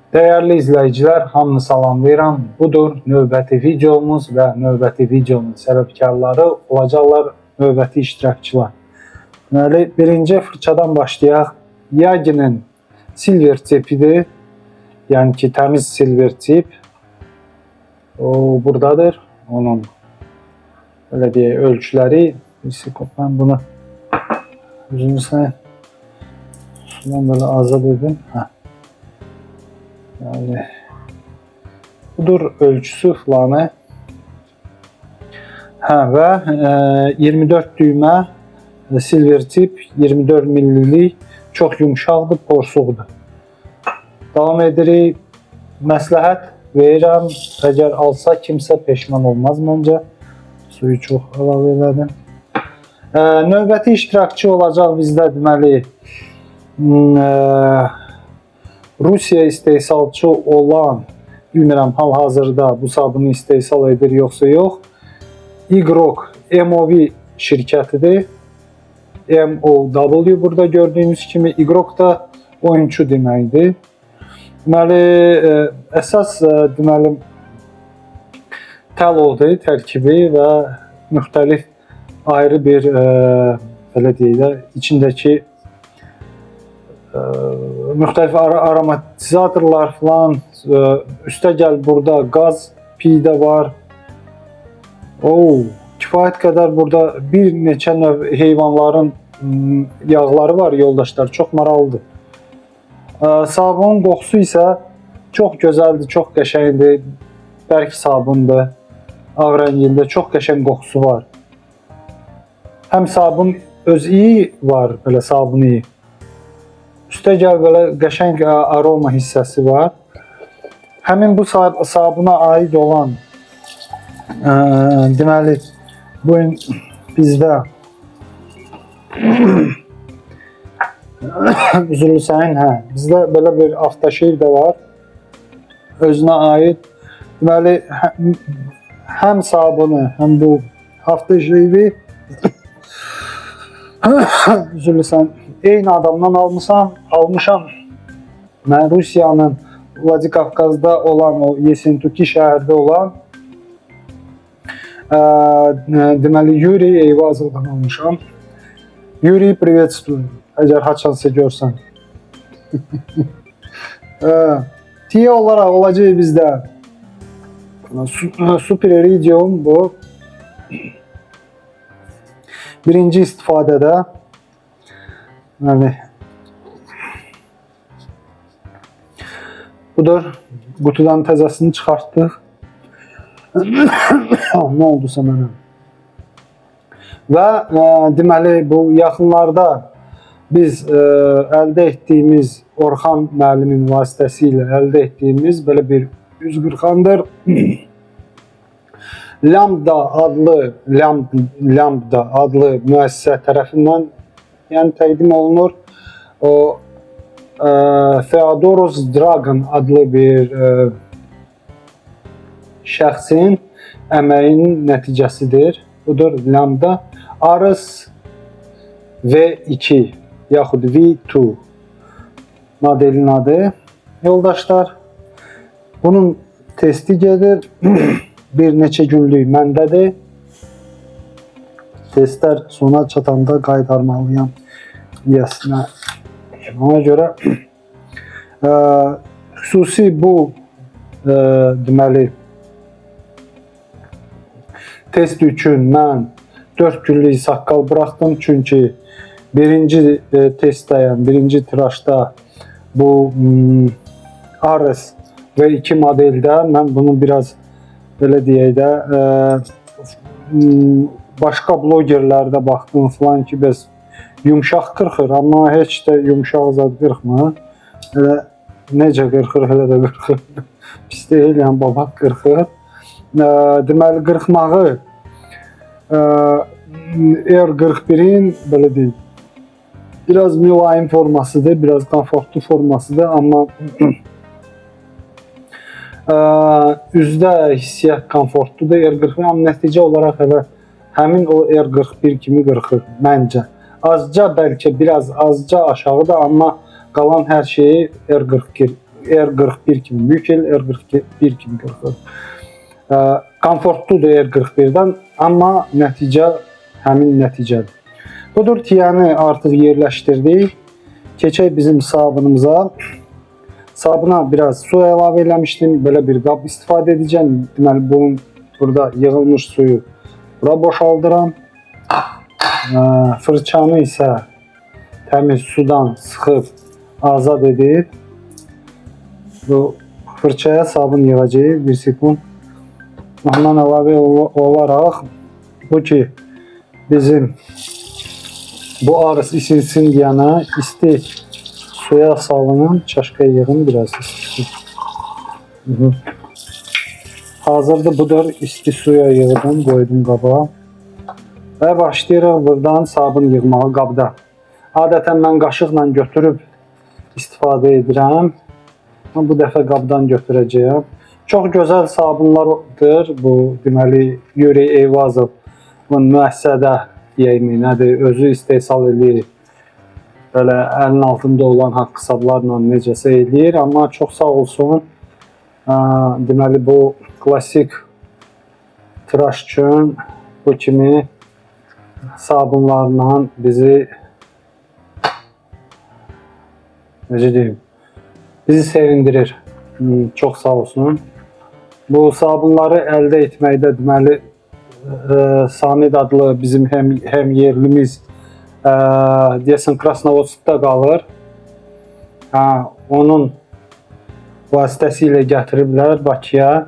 Dəyərli izləyicilər, hamını salamlayıram. Budur növbəti videomuz və növbəti videonun səbəbkarları olacaqlar növbəti iştirakçılar. Deməli, birinci fırçadan başlayaq. Yaginin silver tipidir. Yəni ki, təmiz silver tip. O buradadır. Onun belə deyək, ölçüləri. Bir sekund, mən bunu üzünü sən şundan belə azad edim. Hə. Yani budur ölçüsü falanı. Hə və 24 düymə silver tip 24 millilik çox yumşaqdır, porsuqdur. Davam edirik. Məsləhət verirəm. Əgər alsa kimsə peşman olmaz məncə. Suyu çox əlavə elədim. Növbəti iştirakçı olacaq bizdə deməli Rusiya istehsalçı olan, bilmirəm hal-hazırda bu sabunu istehsal edir yoxsa yox. Igrok MOV şirkətidir. MOW burada gördüyünüz kimi Igrok da oyunçu deməkdir. Deməli, əsas deməli talodur tərkibi və müxtəlif ayrı bir belə deyək də içindəki müxtəlif aromatizatorlar falan, üstə gəl burada qaz piyi də var. Oo, kifayət qədər burada bir neçə növ heyvanların yağları var yoldaşlar. Çox maraqlıdır. Sabunun qoxusu isə çox gözəldir, çox qəşəngdir. Bərk sabundur. Ağ rəngində çox qəşəng qoxusu var. Həm sabun öz iyi var, belə sabun iyi. Üstə gəl belə qəşəng aroma hissəsi var. Həmin bu sabuna aid olan deməli bu gün bizdə üzrlü sənin, hə, bizdə belə bir aftershave də var. Özünə aid. Deməli həm sabunu, həm bu aftershave'i üzrlü sən eyni adamdan almışam. Mən Rusiyanın Vladikavkazda olan o Yesentuki şəhərdə olan deməli Yuri Eyvazovdan almışam. Yuri, приветствую. Əgər haçansa görsən. Tiye olaraq olacaq bizdə Super Iridium bu. Birinci istifadədə yəni budur. Qutudan təzəsini çıxartdıq. Nə oldusa mənə. Və deməli bu yaxınlarda biz əldə etdiyimiz Orxan müəllimin vasitəsilə əldə etdiyimiz belə bir üz qırxandır. Lambda adlı Lambda adlı müəssisə tərəfindən yəni təqdim olunur. O Theodoros Dragon adlı bir şəxsin əməyinin nəticəsidir. Budur Lambda Ares V2 yaxud V2 modelin adı. Yoldaşlar, bunun testi gedir. Bir neçə günlük məndədir. Testlər sona çatanda qaytarmalıyam yiyəsinə. Ona görə xüsusi bu deməli test üçün mən 4 günlük saqqal buraxdım. Çünki birinci testdə, yəni birinci tıraşda bu Ares V2 modeldə mən bunu biraz belə deyək də başqa blogerlərdə baxdım falan ki, bəs yumşaq qırxır, amma heç də yumşaq zad qırxmır. Elə necə qırxır, elə də qırxır. Pis deyil, yəni babat qırxır. Deməli qırxmağı R41-in belə deyim, biraz mülayim formasıdır, biraz komfortlu formasıdır, amma üzdə hissiyyat komfortludur R41, amma nəticə olaraq elə həmin o R41 kimi qırxır məncə. Azca bəlkə biraz azca aşağıdır, amma qalan hər şeyi R41 R41 kimi, Bükel R41 kimi qırxır. Komfortludur R41-dən, amma nəticə həmin nəticədir. Budur, tiyəni artıq yerləşdirdik. Keçək bizim sabunumuza. Sabuna biraz su əlavə eləmişdim. Belə bir qab istifadə edəcəm. Deməli, bunun burada yığılmış suyu bura boşaldıram. Fırçanı isə təmiz sudan sıxıb azad edib bu fırçaya sabun yığacağıq bir sekund. Ondan əlavə olaraq bu ki bizim bu arıs isinsin deyənə isti suya salının, çaşkaya yığın biraz isti. Hazırdır, budur. İsti suya yığdım, qoydum qaba. Və başlayırıq buradan sabun yığmağa qabda. Adətən mən qaşıqla götürüb istifadə edirəm. Amma bu dəfə qabdan götürəcəyəm. Çox gözəl sabunlardır bu, deməli, Yuri Eyvazov bu müəssisədə deyək, nədir, özü istehsal eləyir. Belə əlin altında olan haqq-hesablarla necəsə eləyir, amma çox sağ olsun. Deməli, bu klassik tıraş üçün bu kimi sabunlarla bizi, necə deyim, bizi sevindirir. Çox sağ olsun. Bu sabunları əldə etməkdə deməli Samid adlı bizim həm yerlimiz deyəsən Krasnovodskda qalır. Ha, onun vasitəsilə gətiriblər Bakıya.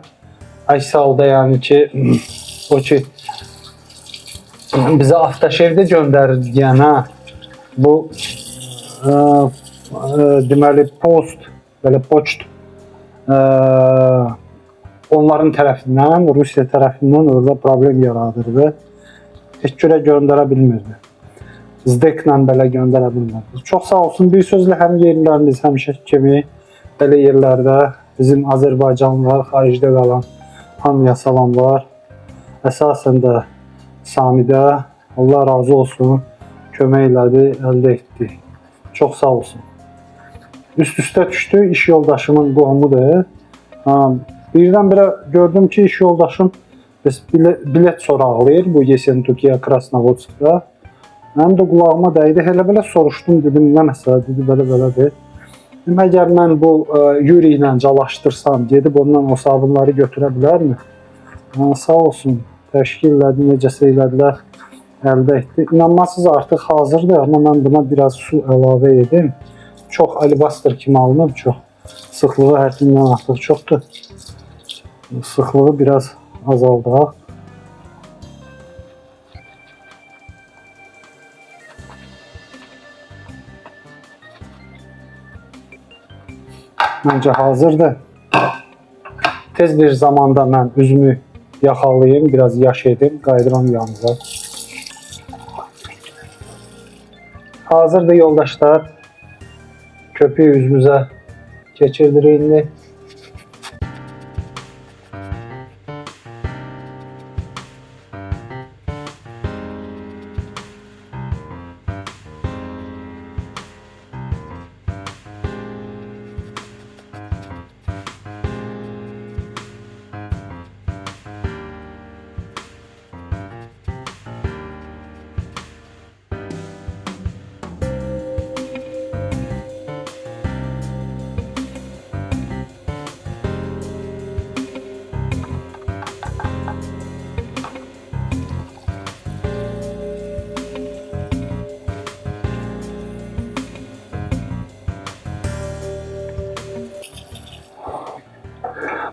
Əks halda yəni ki, o ki bizə avtoşevdə göndərir deyən, hə, bu deməli post, belə poçt onların tərəfindən, Rusiya tərəfindən orada problem yaradırdı. Heç cürə göndərə bilmirdi. SDEC-lə belə göndərə bilmirdi. Çox sağ olsun. Bir sözlə həm yerlilərimiz həmişə kimi belə yerlərdə bizim Azərbaycanlılar, xaricdə qalan hamıya salamlar. Əsasən də Samidə Allah razı olsun, kömək elədi, əldə etdi. Çox sağ olsun. Üst-üstə düşdü, iş yoldaşımın qohumudur. Birdən-birə gördüm ki, iş yoldaşım bilet soraqlayır bu Yesentukiya Krasnovodskda. Mənim də qulağıma dəydi. Elə belə soruşdum, dedim, nə məsələ, dedi, belə-belədir. Dedim, əgər mən bu Yuri ilə calaşdırsam, gedib ondan o sabunları götürə bilərmi? Sağ olsun, təşkil elədi, necəsə elədilər, əldə etdi. İnanmazsınız, artıq hazırdır, amma mən buna biraz su əlavə edim. Çox alibastır kimi alınıb, çox sıxlığı həddindən artıq çoxdur. Sıxlığı biraz azaldaq. Məncə hazırdır. Tez bir zamanda mən üzümü yaxalayım, biraz yaş edim, qayıdıram yanınıza. Hazırdır yoldaşlar. Köpüyü üzümüzə keçirdirik indi.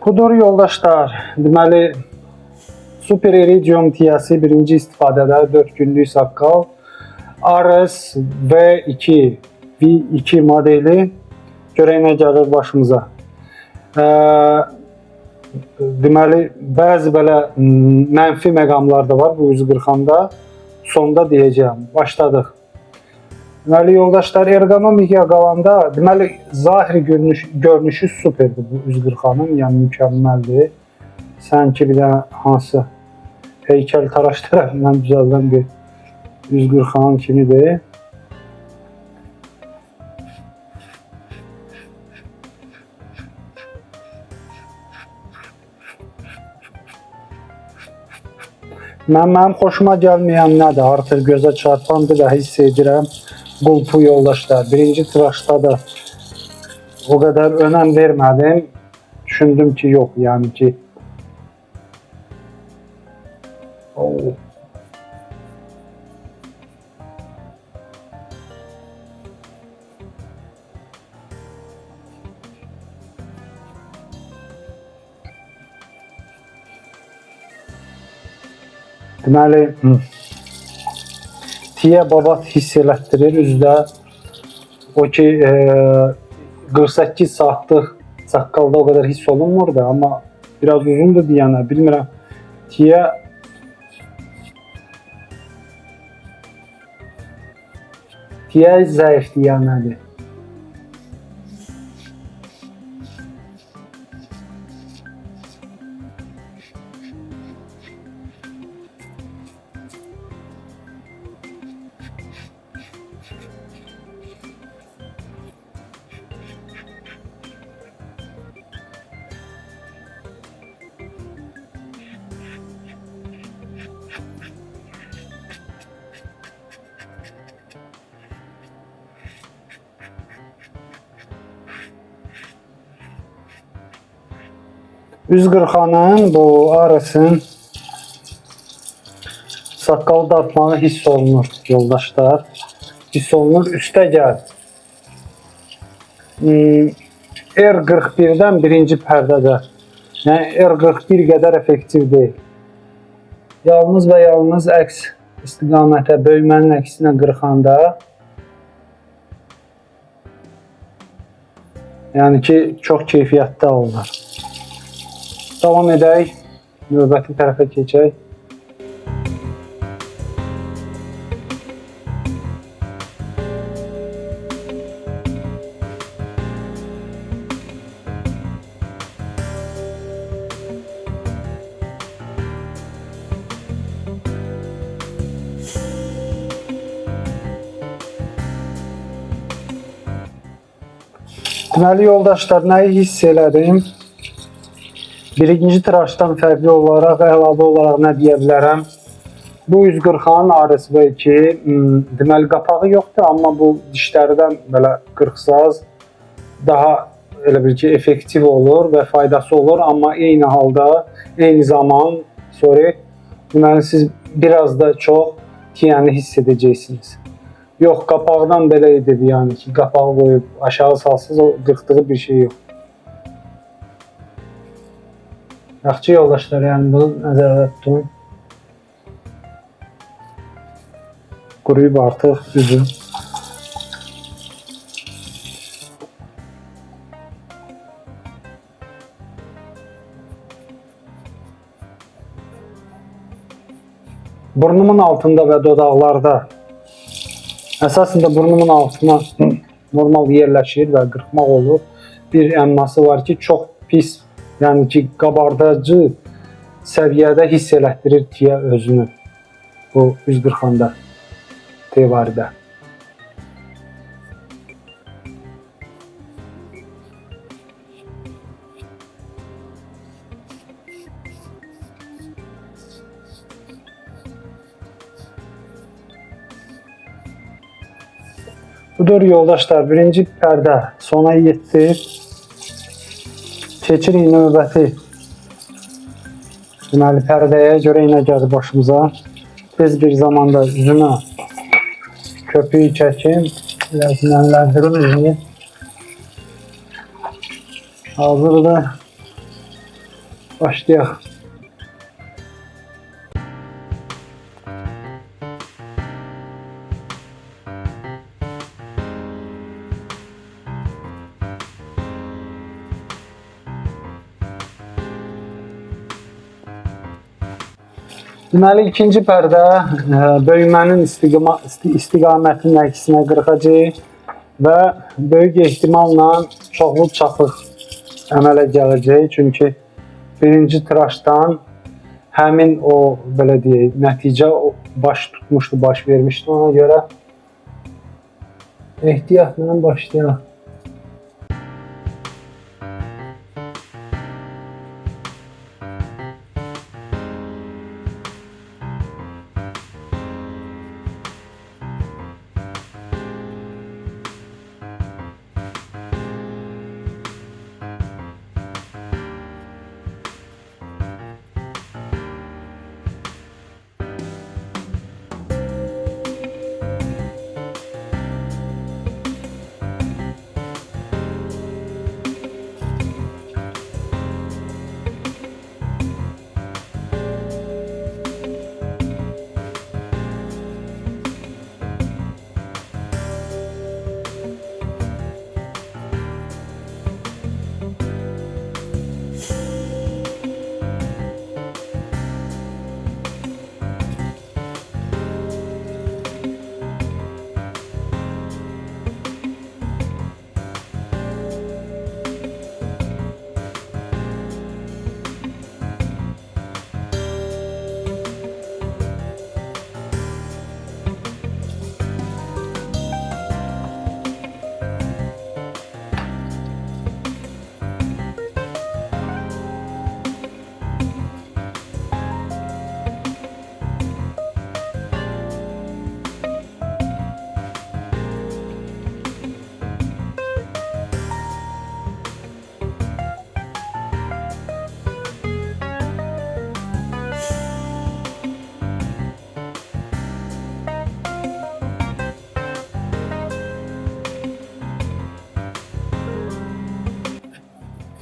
Budur yoldaşlar, deməli Super Iridium tiyası birinci istifadədə 4 günlük saqqal RS V2 V2 modeli görək nə gəlir başımıza. Deməli bəzi belə mənfi məqamlar da var bu üzü qırxanda. Sonda deyəcəyəm. Başladıq. Deməli yoldaşlar, ergonomikaya qalanda, deməli zahiri görünüşü superdir bu üz qırxanın, yəni mükəmməldir. Sanki bir dənə hansı heykəltaraş tərəfindən düzəldilən bir üz qırxan kimidir. Mənim xoşuma gəlməyən nədir? Artıq gözə çarpandır və hiss edirəm. Qulpu yoldaşlar. Birinci tıraşda da o qədər önəm vermədim. Düşündüm ki, yox, yəni ki. Oh. Deməli, tiyə babat hiss elətdirir üzdə. O ki, 48 saatlıq saqqalda o qədər hiss olunmurdu, amma biraz uzundur deyənə, bilmirəm. Tiyə zəif deyənədir. Üz qırxanın bu Ares'in saqqal dartmağı hiss olunur yoldaşlar. Hiss olunur. Üstə gəl. R41-dən birinci pərdədə. Yəni R41 qədər effektiv deyil. Yalnız və yalnız əks istiqamətə, böyümənin əksinə qırxanda, yəni ki, çox keyfiyyətli alınır. Davam edək, növbəti tərəfə keçək. Deməli, yoldaşlar, nəyi hiss elədim? Birinci tıraşdan fərqli olaraq, əlavə olaraq nə deyə bilərəm? Bu üz qırxanın Ares V2, deməli, qapağı yoxdur, amma bu dişlərdən belə qırxsaz daha elə bil ki, effektiv olur və faydası olur, amma eyni halda, eyni zaman, sorry, deməli, siz biraz da çox tiyəni hiss edəcəksiniz. Yox, qapaqdan belə idi, yəni ki, qapağı qoyub aşağı salsız, o qırxdığı bir şey yox. Yaxşı yoldaşlar, yəni bunu nəzərdə tutun. Quruyub artıq üzüm. Burnumun altında və dodaqlarda, əsasında burnumun altına normal yerləşir və qırxmaq olur. Bir əmması var ki, çox pis, yəni ki, qabardıcı səviyyədə hiss elətdirir tiyə özünü bu üz qırxanda, Tevaridə. Budur yoldaşlar, birinci pərdə sona yetdi. Keçirik növbəti deməli, pərdəyə görə nə gəldi başımıza. Tez bir zamanda üzümə köpüyü çəkim, biraz nəmləndirim üzümü. Hazırdır. Başlayaq. Deməli, ikinci pərdə böyümənin istiqamətinin əksinə qırxacaq və böyük ehtimalla çoxlu çapıq əmələ gələcək. Çünki birinci tıraşdan həmin o, belə deyək, nəticə baş tutmuşdu, baş vermişdi. Ona görə ehtiyatla başlayaq.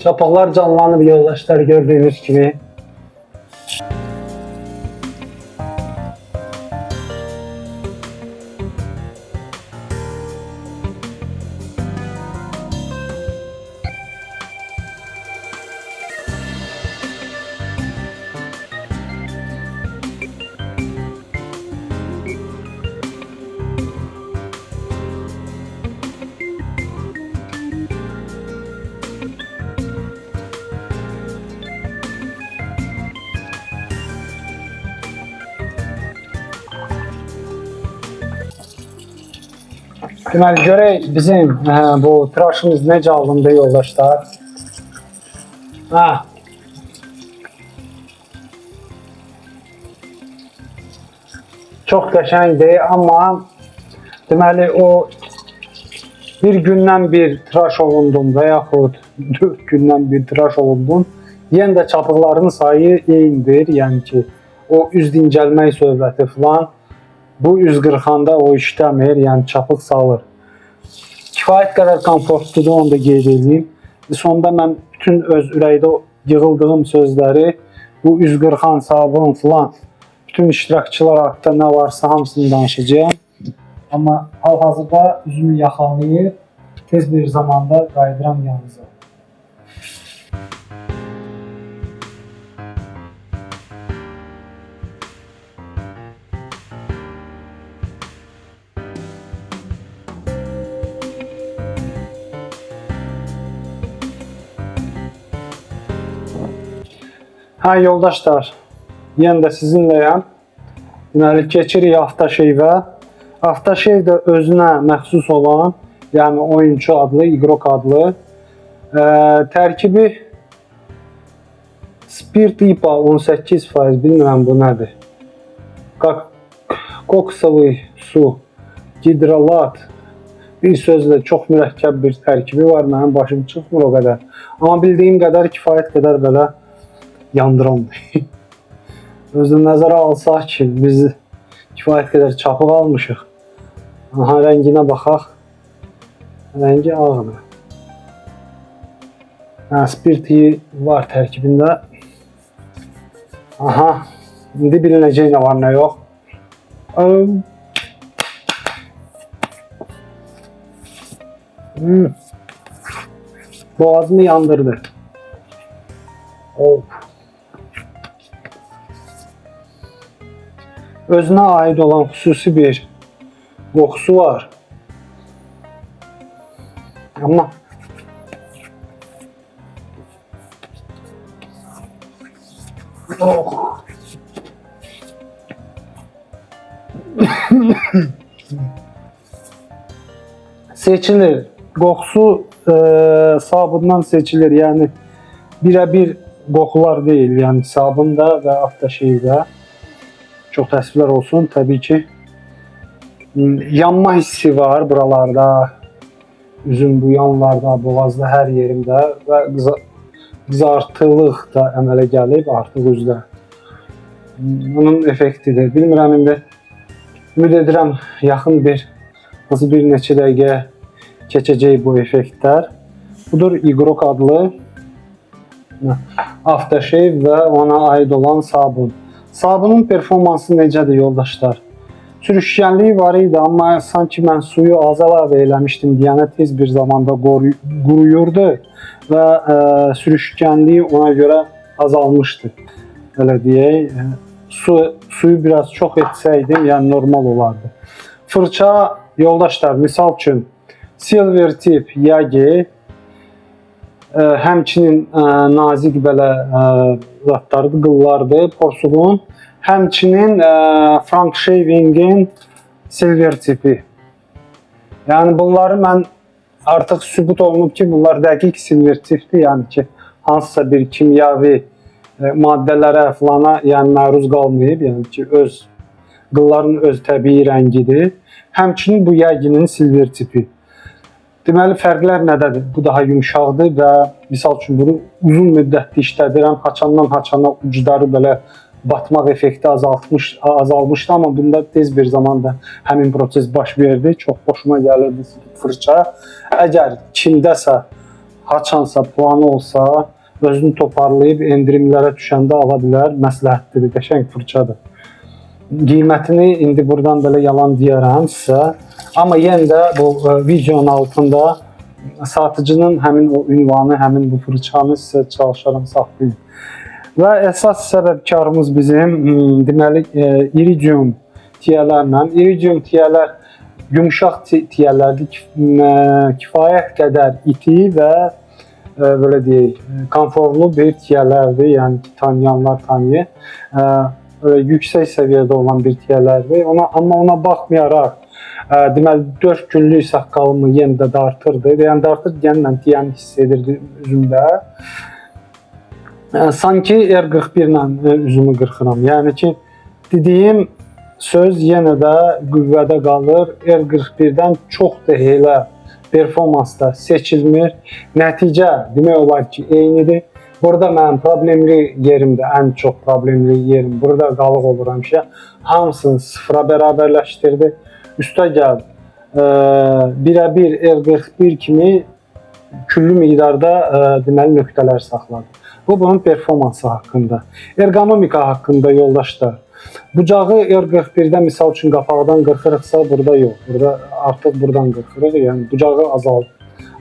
Çapıqlar canlanıb yoldaşlar, gördüyünüz kimi. Deməli, görək bizim bu tıraşımız necə alındı yoldaşlar. Hə. Çox qəşəngdir, amma deməli o bir gündən bir tıraş olundum və yaxud 4 gündən bir tıraş olundum. Yenə də çapıqların sayı eynidir. Yəni ki, o üz dincəlmək söhbəti filan bu üz qırxanda o işləmir, yəni çapıq salır. Kifayət qədər komfortludur, onu da qeyd edeyim. Sonda mən bütün öz ürəkdə yığıldığım sözləri, bu üz qırxan, sabun filan, bütün iştirakçılar haqqında nə varsa hamısını danışacağam. Amma hal-hazırda üzümü yaxalayıb tez bir zamanda qayıdıram yanınıza. Hə yoldaşlar, yenə də sizinləyəm. Deməli, keçirik Aftershave-ə. Aftershave də özünə məxsus olan, yəni oyunçu adlı, İqrok adlı. Tərkibi spirt IPA 18%, bilmirəm bu nədir. Koksovый su, hidrolat, bir sözlə çox mürəkkəb bir tərkibi var, mənim başım çıxmır o qədər. Amma bildiyim qədər kifayət qədər belə yandırandır. Özü nəzərə alsaq ki, biz kifayət qədər çapıq almışıq. Aha, rənginə baxaq. Rəngi ağdır. Hə, spirt iyi var tərkibində. Aha, indi bilinəcək nə var, nə yox. Boğazımı yandırdı. Of. Özünə aid olan xüsusi bir qoxusu var. Amma oh. Seçilir. Qoxusu sabundan seçilir. Yəni birəbir qoxular deyil. Yəni sabunda və aftershave-də. Çox təəssüflər olsun. Təbii ki, yanma hissi var buralarda, üzüm bu yanlarda, boğazda, hər yerimdə və qızartılıq da əmələ gəlib artıq üzdə. Bunun effektidir. Bilmirəm indi, ümid edirəm yaxın bir, hansı bir neçə dəqiqə keçəcək bu effektlər. Budur İqrok adlı aftershave və ona aid olan sabun. Sabunun performansı necədir yoldaşlar? Sürüşkənliyi var idi, amma sanki mən suyu az əlavə eləmişdim deyənə tez bir zamanda quruyurdu və sürüşkənliyi ona görə azalmışdı. Belə deyək, suyu biraz çox etsəydim, yəni normal olardı. Fırça yoldaşlar, misal üçün Silver Tip Yagi, həmçinin nazik belə zatlardır, qıllardır, porsuğun. Həmçinin Frank Shaving'in Silver Tipi. Yəni bunları mən artıq sübut olunub ki, bunlar dəqiq Silver Tipdir. Yəni ki, hansısa bir kimyavi maddələrə filana yəni məruz qalmayıb. Yəni ki, öz qılların öz təbii rəngidir. Həmçinin bu Yaginin Silver Tipi. Deməli, fərqlər nədədir? Bu daha yumşaqdır və misal üçün bunu uzun müddətli işlədirəm. Haçandan haçana ucları belə batmaq effekti azalmışdı, amma bunda tez bir zamanda həmin proses baş verdi. Çox xoşuma gəlirdi fırça. Əgər kimdəsə haçansa planı olsa, özünü toparlayıb endirimlərə düşəndə ala bilər. Məsləhətlidir, qəşəng fırçadır. Qiymətini indi buradan belə yalan deyərəm sizə. Amma yenə də bu videonun altında satıcının həmin o ünvanı, həmin bu fırçanı sizə çalışaram saxlayım. Və əsas səbəbkarımız bizim deməli iridium tiyələrlə. İridium tiyələr yumşaq tiyələrdir, kifayət qədər iti və belə deyək, komfortlu bir tiyələrdir. Yəni ki, tanıyanlar tanıyır. Yüksək səviyyədə olan bir tiyələrdir. Amma ona baxmayaraq, deməli 4 günlük saqqalımı yenə də dartırdı. Yəni dartır deyən mən tiyəni hiss edirdim üzümdə. Sanki R41 ilə üzümü qırxıram. Yəni ki, dediyim söz yenə də qüvvədə qalır. R41-dən çox da elə performansda seçilmir. Nəticə demək olar ki, eynidir. Burada mənim problemli yerimdə, ən çox problemli yerim burada qalıq olur həmişə. Hamısını sıfıra bərabərləşdirdi. Üstə gəl, birəbir R41 kimi küllü miqdarda deməli nöqtələr saxladı. Bu, bunun performansı haqqında. Ergonomika haqqında yoldaşlar. Bucağı R41-də misal üçün qapaqdan qırxırıqsa burada yox. Burada artıq buradan qırxırıq. Yəni bucağı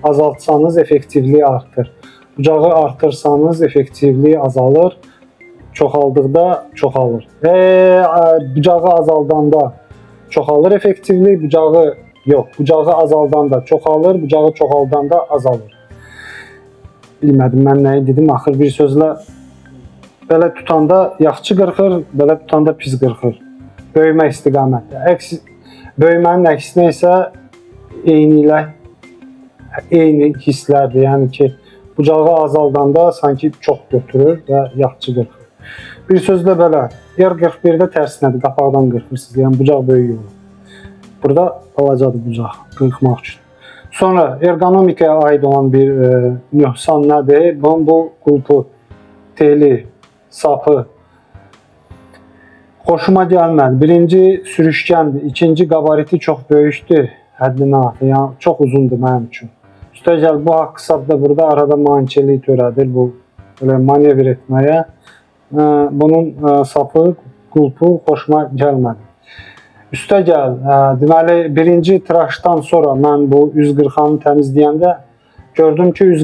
azaltsanız effektivliyi artır. Bucağı artırsanız effektivliyi azalır. Çoxaldıqda çoxalır. Bucağı azaldanda çoxalır effektivlik, bucağı yox, bucağı azaldanda çoxalır, bucağı çoxaldanda azalır. Bilmədim mən nəyi dedim. Axır bir sözlə belə tutanda yaxşı qırxır, belə tutanda pis qırxır. Böyümə istiqamətdə. Böyümənin əksinə isə eynilə eyni hisslərdir. Yəni ki, bucağı azaldanda sanki çox götürür və yaxşı qırxır. Bir sözlə belə, R41-də tərsinədir, qapaqdan qırxırsınız. Yəni bucaq böyük olur. Burada balacadır bucaq qırxmaq üçün. Sonra ergonomikaya aid olan bir nöqsan nədir? Bunun bu qulpu, teli, sapı xoşuma gəlmədi. Birinci sürüşkəndir, ikinci qabariti çox böyükdür, həddini artıq, yəni çox uzundur mənim üçün. Üstəgəl bu haqq sap da burada arada maneçilik törədir bu belə manevr etməyə. Bunun sapı, qulpu xoşuma gəlmədi. Üstəgəl, deməli birinci tıraşdan sonra mən bu üz qırxanı təmizləyəndə gördüm ki, üz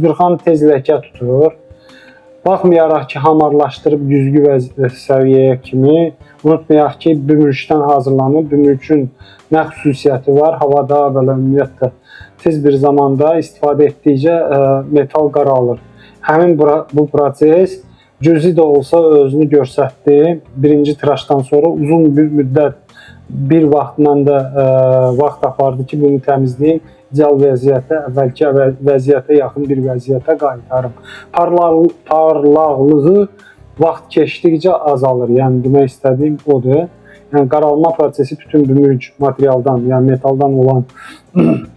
qırxan tez ləkə tutur. Baxmayaraq ki, hamarlaşdırıb güzgü səviyyəyə kimi, unutmayaq ki, bümürükdən hazırlanıb, bümürükün nə xüsusiyyəti var, havada belə ümumiyyətlə tez bir zamanda istifadə etdikcə metal qaralır. Həmin bu proses cüzi də olsa özünü göstərdi. Birinci tıraşdan sonra uzun bir müddət bir vaxt məndə vaxt apardı ki, bunu təmizləyim, ideal vəziyyətə, əvvəlki vəziyyətə yaxın bir vəziyyətə qaytarım. Parlaqlığı vaxt keçdikcə azalır. Yəni demək istədiyim odur. Yəni qaralma prosesi bütün bümürük materialdan, yəni metaldan olan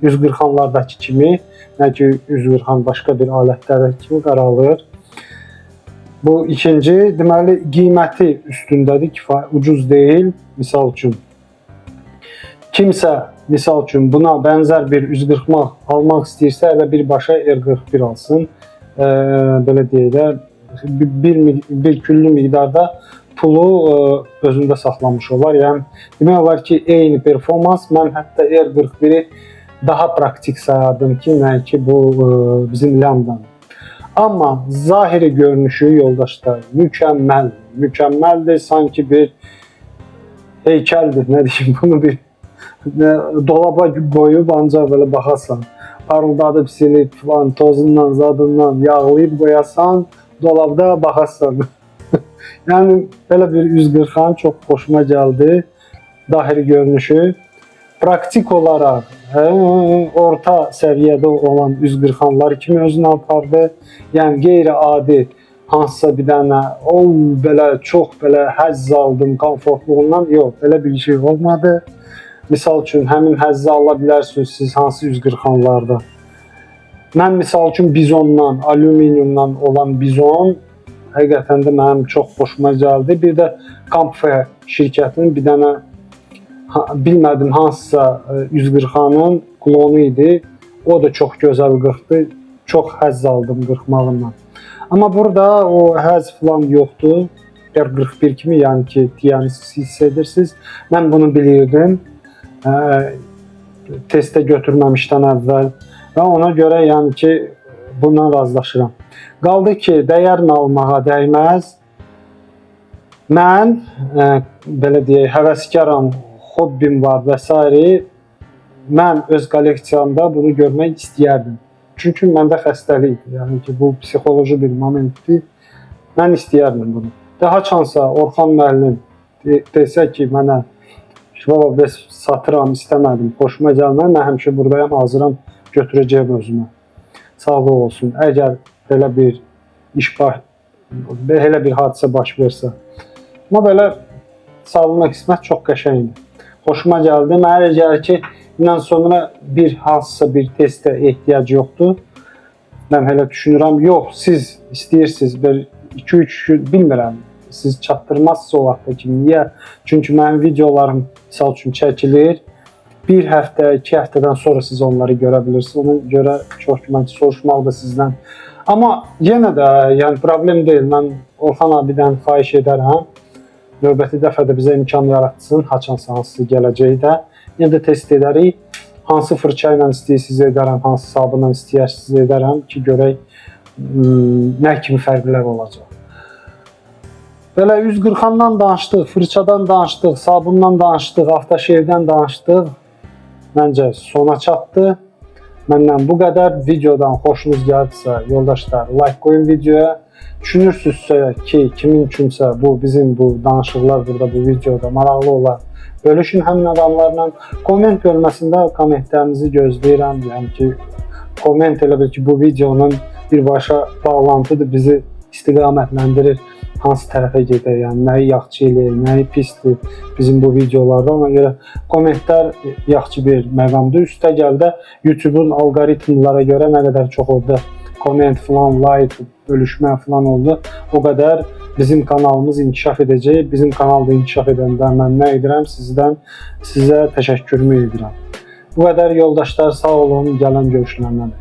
üz qırxanlardakı kimi, nə ki üz qırxan başqa bir alətlərdəki kimi qaralır. Bu ikinci, deməli qiyməti üstündədir, ucuz deyil. Misal üçün kimsə misal üçün buna bənzər bir üz qırxmaq almaq istəyirsə, elə birbaşa R41 alsın. Belə deyək də, bir küllü miqdarda pulu özündə saxlamış olar. Yəni demək olar ki, eyni performans. Mən hətta R41-i daha praktik sayardım ki, nə ki bu bizim Lambda. Amma zahiri görünüşü yoldaşlar mükəmməl, mükəmməldir. Sanki bir heykəldir. Nə deyim, bunu bir dolaba qoyub ancaq belə baxasan. Parıldadıb silib falan, tozundan, zadından yağlayıb qoyasan, dolabda baxasan. Yəni belə bir üz qırxan çox xoşuma gəldi. Dahili görünüşü. Praktik olaraq orta səviyyədə olan üz qırxanlar kimi özünü apardı. Yəni qeyri-adi hansısa bir dənə o belə çox belə həzz aldım komfortluğundan, yox, belə bir şey olmadı. Misal üçün həmin həzzi ala bilərsiniz siz hansı üz qırxanlarda. Mən misal üçün bizondan, alüminiumdan olan bizon həqiqətən də mənim çox xoşuma gəldi. Bir də Kampfe şirkətinin bir dənə bilmədim hansısa üz qırxanın klonu idi. O da çox gözəl qırxdı. Çox həzz aldım qırxmağından. Amma burada o həzz falan yoxdur. R41 kimi, yəni ki, tiyəni siz hiss edirsiniz. Mən bunu bilirdim. Testə götürməmişdən əvvəl və ona görə yəni ki, bundan razılaşıram. Qaldı ki, dəyərmi almağa, dəyməz. Mən belə deyək, həvəskaram, hobbim var və s. Mən öz kolleksiyamda bunu görmək istəyərdim. Çünki məndə xəstəlikdir. Yəni ki, bu psixoloji bir momentdir. Mən istəyərdim bunu. Də haçansa Orxan müəllim desə ki, mənə baba bəs satıram, istəmədim, xoşuma gəlmədi, mən həmişə buradayam, hazıram, götürəcəyəm özümə. Sağlıq olsun. Əgər belə bir iş baş, belə bir hadisə baş versə. Amma belə salına qismət çox qəşəngdir. Xoşuma gəldi. Mənə elə gəlir ki, bundan sonra bir hansısa bir testə ehtiyac yoxdur. Mən elə düşünürəm. Yox, siz istəyirsiniz bir 2-3 gün, bilmirəm. Siz çatdırmazsınız o vaxta kimi. Niyə? Çünki mənim videolarım misal üçün çəkilir. Bir həftə, 2 həftədən sonra siz onları görə bilirsiniz. Ona görə çox mən soruşmaq da sizdən. Amma yenə də yəni problem deyil. Mən Orxan abidən xahiş edərəm. Növbəti dəfə də bizə imkan yaratsın, haçansa hansısa gələcəkdə. Yenə də test edərik. Hansı fırça ilə istəyirsiniz edərəm, hansı sabunla istəyirsiniz edərəm ki, görək nə kimi fərqlər olacaq. Belə üz qırxandan danışdıq, fırçadan danışdıq, sabundan danışdıq, aftershave-dən danışdıq. Məncə sona çatdı. Məndən bu qədər. Videodan xoşunuz gəldisə, yoldaşlar, like qoyun videoya. Düşünürsünüzsə ki, kimin üçünsə bu bizim bu danışıqlar burada bu videoda maraqlı olar. Bölüşün həmin adamlarla. Komment bölməsində kommentlərinizi gözləyirəm. Yəni ki, komment elə bil ki, bu videonun birbaşa bağlantıdır, bizi istiqamətləndirir. Hansı tərəfə gedək, yəni nəyi yaxşı eləyək, nəyi pisdir bizim bu videolarda. Ona görə kommentlər yaxşı bir məqamdır. Üstəgəl də YouTube-un alqoritmlara görə nə qədər çox orada komment falan, like, bölüşmə falan oldu, o qədər bizim kanalımız inkişaf edəcək. Bizim kanal da inkişaf edəndə mən nə edirəm? Sizə təşəkkürümü edirəm. Bu qədər yoldaşlar, sağ olun. Gələn görüşlərdən.